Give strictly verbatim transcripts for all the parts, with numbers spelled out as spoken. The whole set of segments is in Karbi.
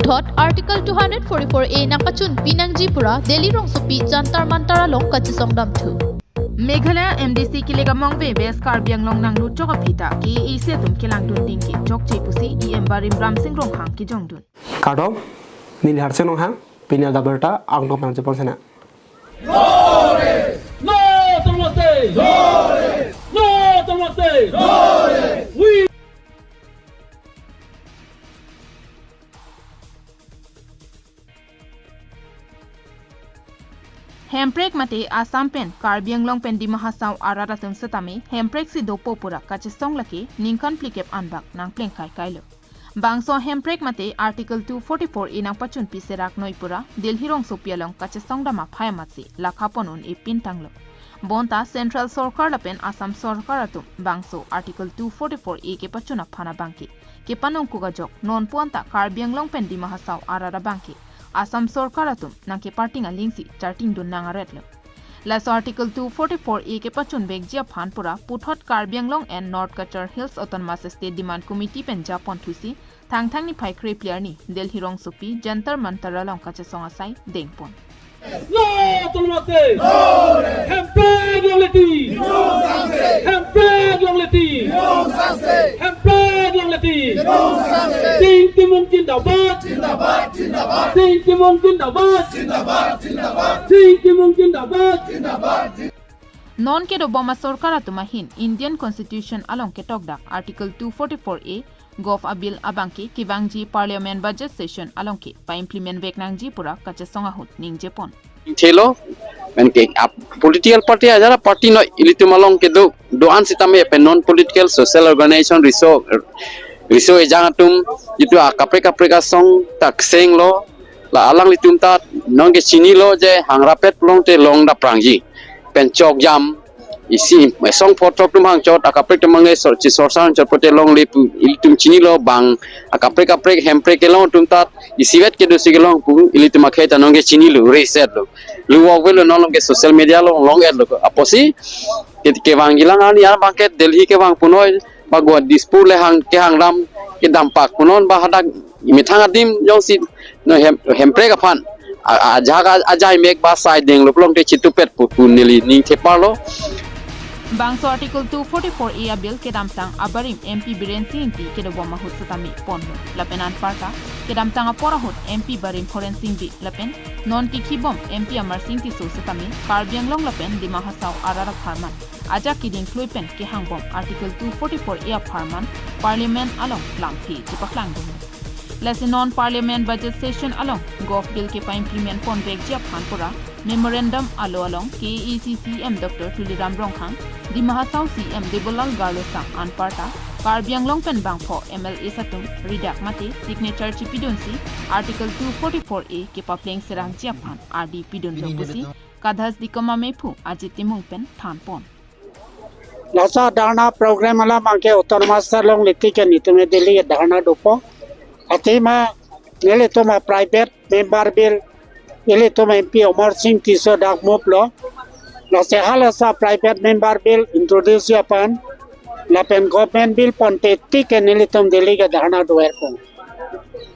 Thot Article two hundred forty-four A nangpachunpi nangji pura Delhi rongsopi Jantar Mantar along kachesongdam thu. Meghalaya M D C kilik among ve West Karbi Anglong nangluchok aphi ta K A A C atum kelangdun dingke chokche pusi E M Barim Ramsing Ronghang kejongdun. Kardom, neli Harsing Ronghang, pini adap abirta angdong pangchepon sena. No autonomous state! No autonomous state! We Hemprek mate Assam pen Karbi Anglong pen Dima Hasao arat atum setame Hemprek si dopo pura kachesong lake ningkan phlikep anbak nangplengkai kailo. Bangso Hemprek mate Article two forty-four A nangpachunpi serak noi pura Delhi rongsopi along kachesongdam aphai amatsi lakha pon un-e pin tanglo. Bonta Central Sorkar lapen Assam Sorkar atum bangso Article two forty-four A kepachun aphan abangke kepanongkuk ajok nonpu anta Karbi Anglong pen Dima Hasao arat abangke Assam Sorkar atum nangkeparting alingsi chartingdun nang aretlo. Laso Article two forty-four A kepachunvekji aphan pura puthot Karbi Anglong and North Cachar Hills Autonomous State Demand Committee pen japon thusi Thangthang niphai krephli arni Delhi rongsopi Jantar Mantar along kachesong asai dengpon. No autonomous state! Hemprek longle ti! Hemprek longle ti! Hemprek longle ti! Sing Timung zindabad! Sing Timung zindabad! Sing Timung zindabad! Non kedobom asorkar atum ahin Indian Constitution along ketokdak Article two forty-four A Gov abill abangke kevangji Parliament budget session alongke pa-implement vek nangji pura kachesong ahut ningjepon. Thelo, pen ke ap political party ajara party no ilitum along kedo do-an sitame pen non political social organization riso riso ejang atum itum akaprek kaprek asong ta senglo, la alanglitum ta nonke chinilo je hangrapet longte long daprangji pen chokjam isi esong photok tum hangchot akaprek tum mangai sor chi sorsa hangchot pote longle pu ilitum chinilo bang akaprek kaprek Hemprek kelong atum ta isivet kedo si kelong pu ilitum akhei ta nonke chinilo reset lo. Luwok velo non longke social media lo long et lo. Apotsi ke kevangji lang arni abangke Delhi kevang punoi ba Guwahati Dispur le hang kehang dam kedampak punon ba hadak imethang adim jongsi no Hem Hemprek aphan a- a- ajak a- ajai mek ba sai denglo longte chitupet pu pu neli ning theparlo. Bangso Article two forty-four A abill kedamtang abarim M P Biren Singh Ingti kedobom ahut setame ponlo. Lapen anparta kedamtang apor ahut M P barim Horen Sing Bey lapen non kikhibom M P Amar Sing Tisso setame Karbi Anglong lapen Dima Hasao arat apharman ajak keding klui pen kehangbom Article two forty-four A apharman Parliament along lamthe chepaklangdun. Lasi non Parliament budget session along Gov bill kepa-implement ponvekji aphan pura memorandum alo along K A A C C M Doctor Tuliram Ronghang, Dima Hasao C M Debolal Gorlosa anparta Karbi Anglong pen bangpho M L As atum ridak mate signature chipidunsi Article two forty-four A kepapleng serangji aphan ardi pidunlo pusi Kadhas Dikom Amephu Ajit Timung pen thanpon. Laso dharna program alam abangke autonomous state longle ti ke nelitum Delhi dharna dopo. Athema nelitum aprivate member bill ilitum M P Amar Sing Tisso dak move lo. Lasi halaso aprivate member bill introduce aphan lapen government bill ponte ti ke nelitum Delhi dharna do-er pon.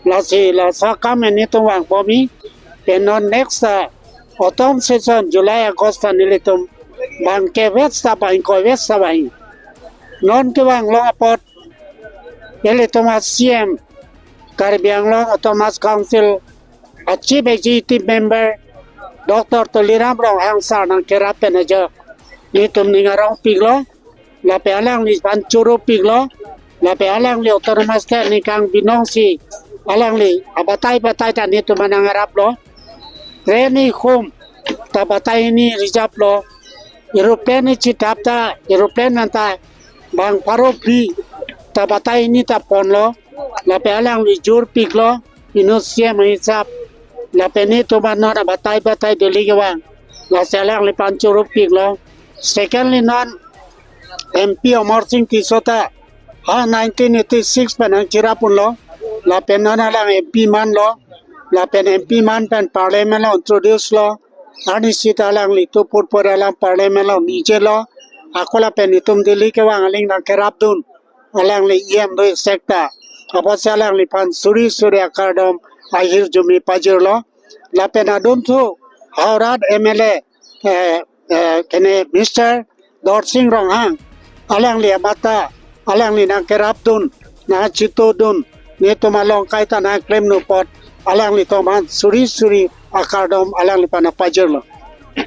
Lasi laso akam nelitum vangbom-i pen non next uh, autumn session July August ta nelitum bang kevet sa bang kovet sa bang. Non kevang long apot ilitum a C M Karbi Anglong Autonomous Council a Chief Executive Member Doctor Tuliram Ronghang sir nangkerap pen ajok nelitum ning arong piklo. Lapen alangli aphan choro piklo. Lapen alangli autonomous state ningkan binong si alangli abatai batai ta nelitum aphan nangraplo. Reni hum ta batai hini reserve lo. Aeroplane ni chithap ta aeroplane anta bang pharo phli ta batai hini ta ponlo. Lapen alangli jor piklo. Inut C M hisap. Lapen nelitum aphan non abatai batai Delhi kevang. Lasi alangli aphan choro piklo. Secondly non M P Amar Sing Tisso ta ha nineteen eighty-six pen nangcherap unlo. Lapen non alang M P manlo. Lapen M P man pen Parliament lo introduce lo. Arnisi ta alangli tu purpur alang Parliament lo nijelo. Ako lapen nelitum Delhi kevang aling nangkerapdun. Alangli E M do sekta. Apotsi alangliphan suri suri akardom ahirjume pajirlo. Lapen adunthu Howrah M L A, eh, eh, kene Mister Dorsing Ronghang, alangli amatha, alangli nangkerapdun, nangchitudun, netum along kaita nangklemdun apot, alanglitum aphan suri suri akardom alangliphan nangpajirlo.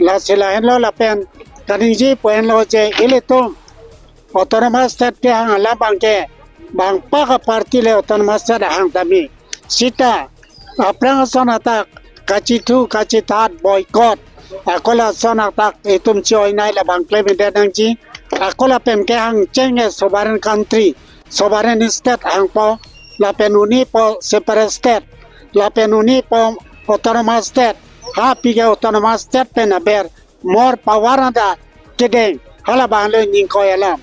Lasi lahenlo lapen kaningje pu henlo je ilitum Autonomous State kehang alam abangke bang pak a-party le Autonomous State ahang tame. Sita aphrang ason athak kachithu kachithat boycott, ako lason athak itum chi-oinei labang klemdet nangji. Ako lapen kehang cheng sovereign country, sovereign state ahangpo, lapen unipo separate state, lapen unipo Autonomous State. Ha pike Autonomous State pen aber more power anta kedeng, halabang le ningkoi alam.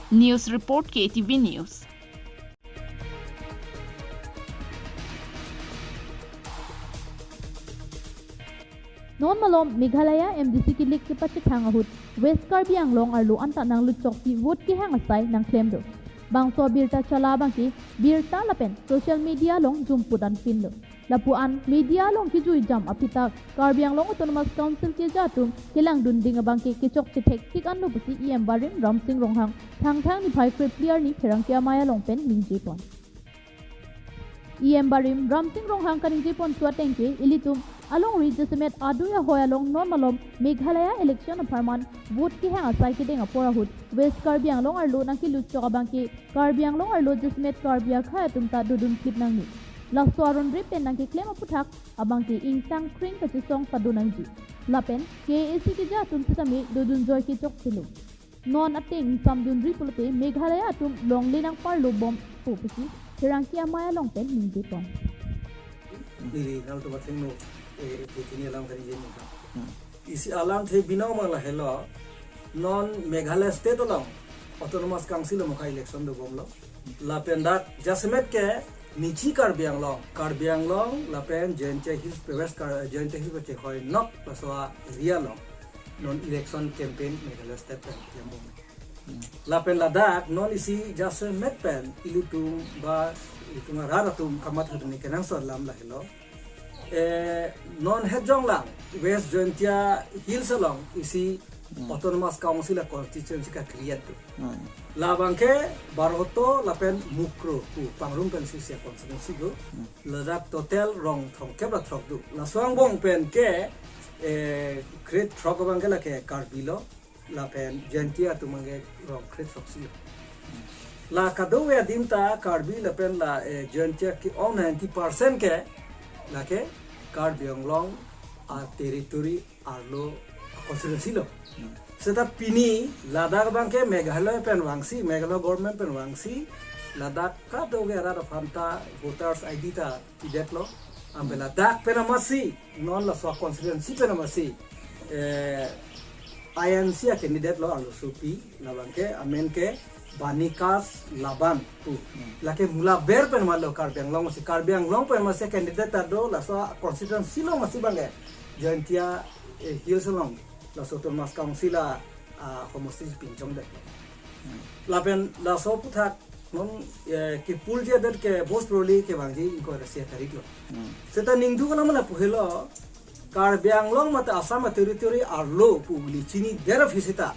News report, K T V News. Non malom Meghalaya M D C kilik kepachethang ahut West Karbi Anglong arlo anta nanglut choksi vote kehang asai nangklemlo. Bangso birta chala abangke birta lapen social media along jumput anpinlo. Lapu-an media along kejui jam aphi ta Karbi Anglong Autonomous Council keja atum kelangdun ding abangke kechokche thektik anlo pusi E M Barim Ramsing Ronghang Thangthang niphai krepli arni pherangke amei along pen ningjepon. E M Barim Ramsing Ronghang kaningjepon thu atengke ilitum alongri jasemet adui ahoi along non malom Meghalaya election apharman vote kehang asai kedeng apor ahut West Karbi Anglong arlo nangkelut chok abangke Karbi Anglong arlo jasemet Karbi akhei atum ta dodun klip nangne. Laso aron rip pen nangkeklem aputhak abangke ingtang kring kachesong padun nangji. Lapen K A A C keja atum sitame dodun joi kechokchelo. Non ateng samdunri pulote Meghalaya atum longle nangparlo bompo pusi pherangke amei along pen ningjepon. Neli nangtum athengno, eh, eh, kini alam kari jeni ha. Hmm. Isi alamthe binong ma lahelo, non Meghalaya State along Autonomous Council along ka election dobomlo. Lapen dak jasemet ke nichi Karbi Anglong, Karbi Anglong lapen Jaintia Hills, West Kar-, Jaintia Hills pachehoinok laso area along non election campaign Meghalaya State pen klembom. Hmm. Lapen ladak non isi jasemet pen ilitum ba ilitum arat atum kamatha duni kenangsot alam lahelo. Eh, non hetjong lang West Jaintia Hills along isi Hmm. Autonomous Council a-constituency ka-create do. Hmm. Labangke Barhoto lapen Mukroh pu pangrum pen isi isi a-constituency do. Hmm. Ladak total rong thomkep ra throk do. Laso angbong pen ke, eh, krethrok abangke lake Karbi lo, lapen Jaintia atum abangke rong krethrok si lo. La kadokave adim ta Karbi lapen la, eh, Jaintia ke-ong ninety percent ke lake Karbi Anglong a-territory arlo a-constituency lo. Hmm. Seta pini ladak abangke Meghalaya pen vangsi, Meghalaya government pen vangsi, ladak kadokave arat aphan ta voters I D ta pidetlo. Ambe Hmm. ladak pen amatsi, non laso a-constituency pen amatsi, eh, I N C a-candidate lo arlosopi, labangke amen ke Banikas Laban pu. Hmm. Lake Mula Ber pen malo Karbi Anglong si, Karbi Anglong pen amatsi candidate ta do, laso a-constituency along amatsi abangke Jaintia, eh, Hills along laso Autonomous Council a, a, homosti pinchongdet. Hmm. Lapen laso aputhak non, eh, kepuljedet ke bhojpuri kevangji ingkoi ra isi tarik lo. Hmm. Seta ningduk alam lapu helo, Karbi Anglong mate Assam a-territory arlo pu ili chinidet aphi seta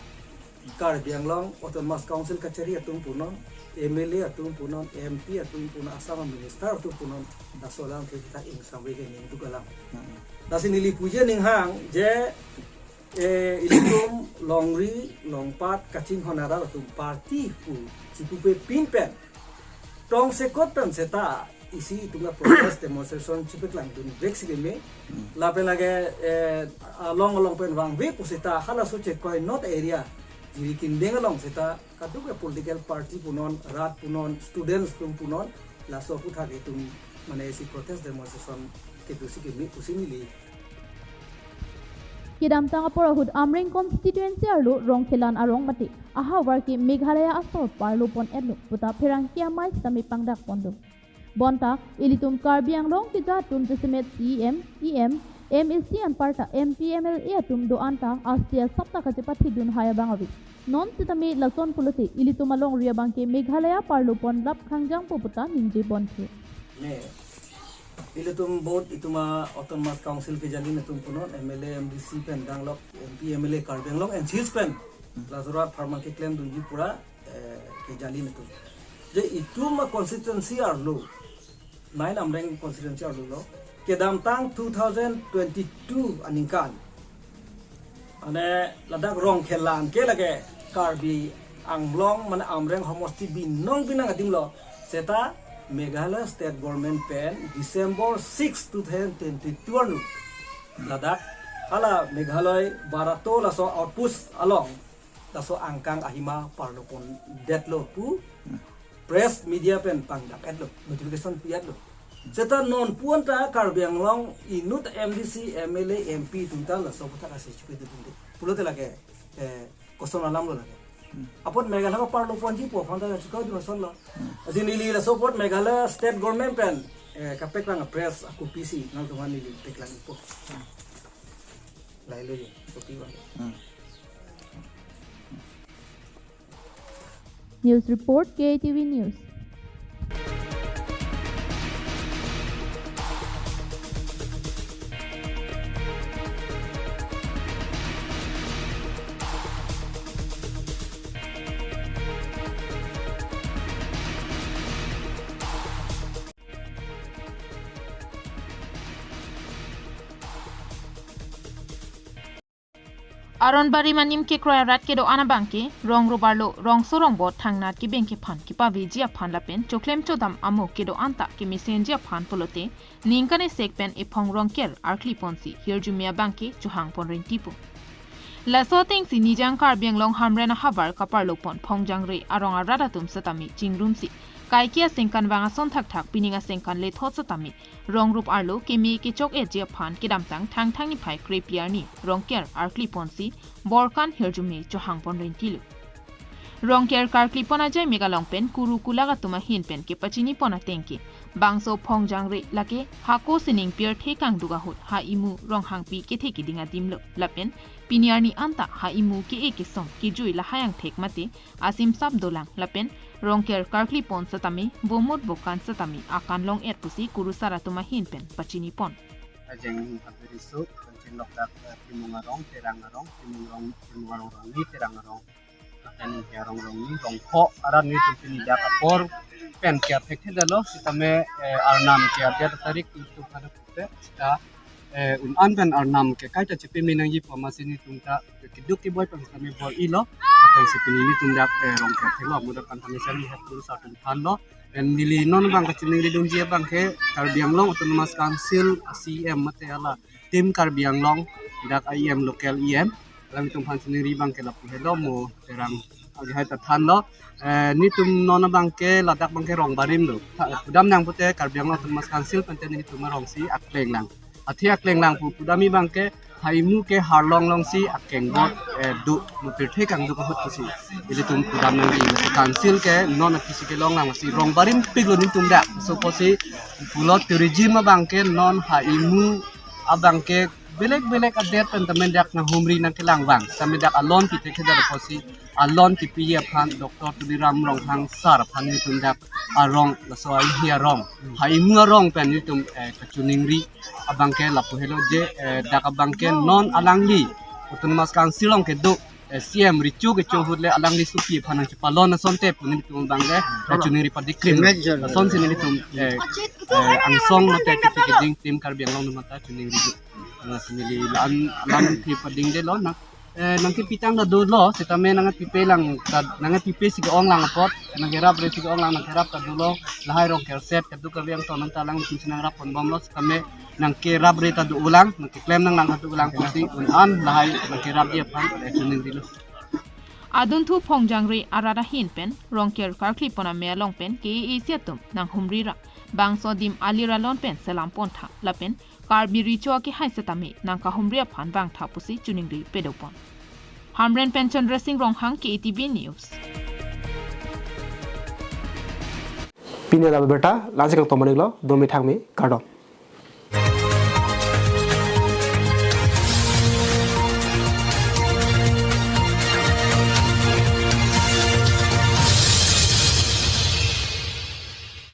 Karbi Anglong Autonomous Council kachari atum punon, M L A atum punon, M P atum punon, Assam a-minister atum punon, laso alam ke kita ingsamve ke ningduk alam. Hmm. Lasi neli puji aning hang je, eh, ilitum longri longpat kachinghon arat atum party pu chipupepin pen tongsekot pen seta isi itum a-protest demonstration chipeklangdunvek si keme. Hmm. Lapen lake, eh, along along pen vangve pu seta halaso Chekoi North area, Jirikindeng along seta kadokave political party punon, rat punon, students atum punon, laso aputhak itum mane isi protest demonstration kedo si keme pusi neli. Kedamtang apor ahut Amreng constituency arlo Rongkhelan arong mate ahavar ke Meghalaya asor parlopon-etlo puta pherangke amei sitame pangdakpon do. Bonta ilitum Karbi Anglong keja atum jasemet C E M, E M, M A C anparta M P M L A atum do-an ta asia sapta kachepathidun hai abang ave. Non sitame lason pulote ilitum alongri abangke Meghalaya parlopon lap khangjangpo puta ningjeponthu. Ne, Ilitum both itum a-autonomous council kejali netum punon, M L A, M D C pen danglok, M P, M L A, Karbi Anglong, N C Hills pen. Laso arat apharman keklem dunji pura, eh, kejali netum. Je itum a-constituency arlo, nine Amreng constituency arlo lo, kedamtang two thousand twenty-two aningkan. Mane ladak rong kelang ke lake Karbi Anglong mane Amreng homosti binong binong adim lo. Seta Meghalaya State Government pen December six, two thousand twenty-two arlo ladak hala Meghalaya Barato laso outpost along laso angkang ahima parlopon detlo pu press media pen pangdak etlo, notification pi etlo. Seta non puan ta Karbi Anglong inut M D C, M L A, M P atum ta laso aputhak asi chipi dun de. Pulote lake, eh, koson alam lo lake. Apot Meghalaya aparloponji pu aphan ta chikau dun ason lo. Asin ili laso apot Meghalaya State Government pen, eh, kapeklang press aku P C nangtum aphan ili peklang ipo. Lahelo ye, kopi bang. News report, K A T V News. Aron barim anim kekroi arat kedo-an abangke, rong rup arlo, rongso rongbo thangnat kebeng kephan kepaveji aphan lapen choklem chodam amo kedo-an ta kemesenji aphan pulote, ningkan esek pen ephong Rongker arkliponsi hirjume abangke chohangpon rintipo. Laso atengsi Nijang Karbi Anglong Hamren ahavar kaparlopon Phongjangre arong arat atum setame chingrumsi, kaike asengkan vang ason thakthak pining asengkan lethot setame rong rup arlo keme kechok-etji aphan kedamtang Thangthang niphai krepli arni Rongker arkliponsi borkan hirjume chohangpon rintilo. Rongker karklipon ajai megalong pen kuru kulak atum ahin pen kepachinipon atengke, bangso Phongjangre lake hako sining pirthe kangduk ahut ha imu Ronghangpi kethe keding adimlo lapen pini arni anta ha imu ke-e kesom kejui lahai angthek mate asimsap dolang lapen Rongker karklipon setame bomut bokan setame akan long-et pusi kurusar atum ahin pen pachinipon. Ajeng Haberi Suk, Kanchin Lokdak, eh, Timung Arong, Terang Arong, Timung Rong, Timung Arong Rongni, Terang Arong, Katen Arong Rongni, Rongpho, arat netum pini dak apor pen ke aphek thedalo, sitame, eh, arnam ke abiat tarik tujuh pada pute, sita, eh, un-an pen arnam ke kaita chipi menangji pu amatsi netum ta keduk keboi pen sitame bor-ilo, atengsi pini netum dak, eh, Rongker thelo, mudak kan kami sari hepul satu thanlo, pen neli non abang kachiningri dunji abangke Karbi Anglong Autonomous Council C E M mate hala Team Karbi Anglong dak E M, local E M, alangtum aphan chiningri abangke lapu helo mo Terang agi hai ta thanlo. Eh, netum non abangke ladak abangke rong barim do. Tha-, pudam nang pute Karbi Anglong Autonomous Council pen te netum arongsi akleng lang. Athe akleng lang pu pudamji abangke ha imu ke harlong longsi akeng bot, eh, do mo pirthe kangduk ahut pusi. Ilitum pudam nangji council ke non apisi kelong lang si rong barim piklo netum dak. So pusi pulo tourism abangke non ha imu abangke belek belek adet pen tame dak nanghumri nangkelang vang. Tame dak alon pithe kedar pusi alon tipi aphan Doctor Tuliram Ronghang sir aphan netum dak arong laso ahi arong. Ha imu arong pen netum, eh, kachiningri abangke lapu helo je, eh, dak abangke non alangli Autonomous Council along kedo, eh, C E M recho kecho ahut le alangli supi aphan nangchepalon asonte pu netum abangke kachiningri padikrim. Asonsi netum, eh, eh, angsong mate kiti keding Team Karbi Anglong atum ta chiningri do. Nangsi neli la-an, la-an ke padingdelo nang, eh, nangkepi tang ta dolo, sitame nangkepi pe lang ta, nangkepi pe si ke-ong lang apot, nangkerapre si ke-ong lang, nangkerap ta dolo, lahai Rongker set, kaduk kaveng ton nang ta alangtum si nangrap ponbomlo, sitame nangkerapre ta do-o lang, nangkeklem nang lang ta do-o lang, pusi un-an lahai nangkerapji aphan, eh, chiningrilo. Adunthu Phongjangre arat ahin pen, Rongker karklipon ame along pen, K A A C atum nanghumri ra, bangso adim alir alon pen selam pontha, lapen Karbi recho akehai setame nangkahumri aphan vangtha pusi chiningri pedopon. Hamren pen Chandra Singh Ronghang, K A T V News. Pini la abirta la-ansi kangtomaniklo, domi thangmi, kardom.